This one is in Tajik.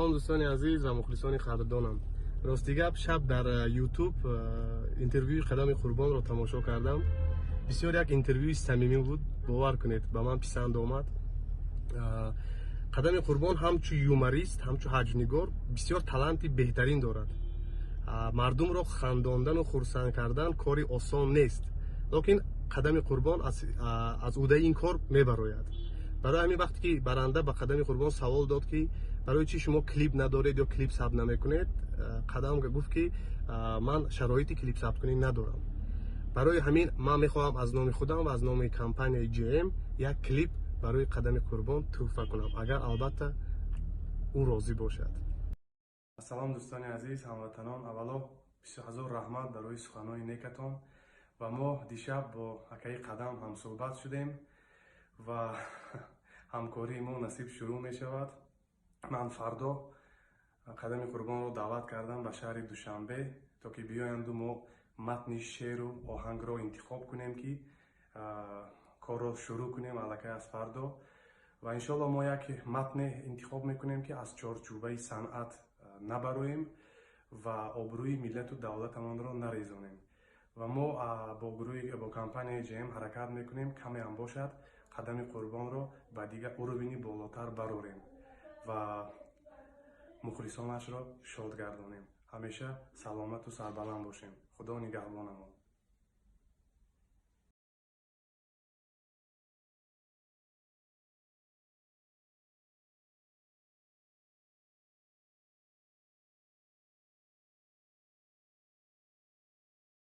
Салом, дӯстони азиз ва мухлисони қадрдонам. Рости гап, шаб дар Ютуб интервюи Қадами Қурбонро тамошо кардам. Бисёр як интервюи самимӣ буд, бовар кунед, ба ман писанд омад. Қадами Қурбон ҳамчу юморист, ҳамчу ҳаҷвнигор бисёр таланти беҳтарин дорад. Мардумро хандондану хурсанд кардан кори осон нест, лекин Қадами Қурбон аз уҳдаи ин кор мебарояд. Барои ҳамин, вақте ки баранда ба Қадами Қурбон савол дод, ки барои чӣ шумо клип надоред ё клип сабт намекунед, Қадам гуфт, ки ман шароити клип сабткунӣ надорам. Барои ҳамин ман мехоҳам аз номи худам ва аз номи компанияи GM як клип барои Қадами Қурбон тӯҳфа кунам, агар, албатта, ӯ розӣ бошад. Салом, дӯстони азиз, ҳамватанон. Аввало, бисёр ҳазор раҳмат барои суханони некатон. Ва мо дишаб бо акаи Қадам ҳамсӯҳбат шудем ва ҳамкории мо насиб шурӯъ мешавад. Ман фардо Қадами Қурбонро даъват кардам ба шаҳри Душанбе, то ки биёянду мо матни шеъру оҳангро интихоб кунем, ки корро шурӯъ кунем аллакай аз фардо. Ва иншоалло мо як матне интихоб мекунем, ки аз чорчӯбаи санъат набароем ва обрӯи миллату давлатамонро нарезонем. Ва мо бо гурӯҳи, бо компанияи GM ҳаракат мекунем, камеам бошад, Қадами Қурбонро ба дигар уровень и болотар барорем ва мухлисонашро шод гардонем. Ҳамеша саломату сарбаланд бошем. Худо нигаҳбонамон.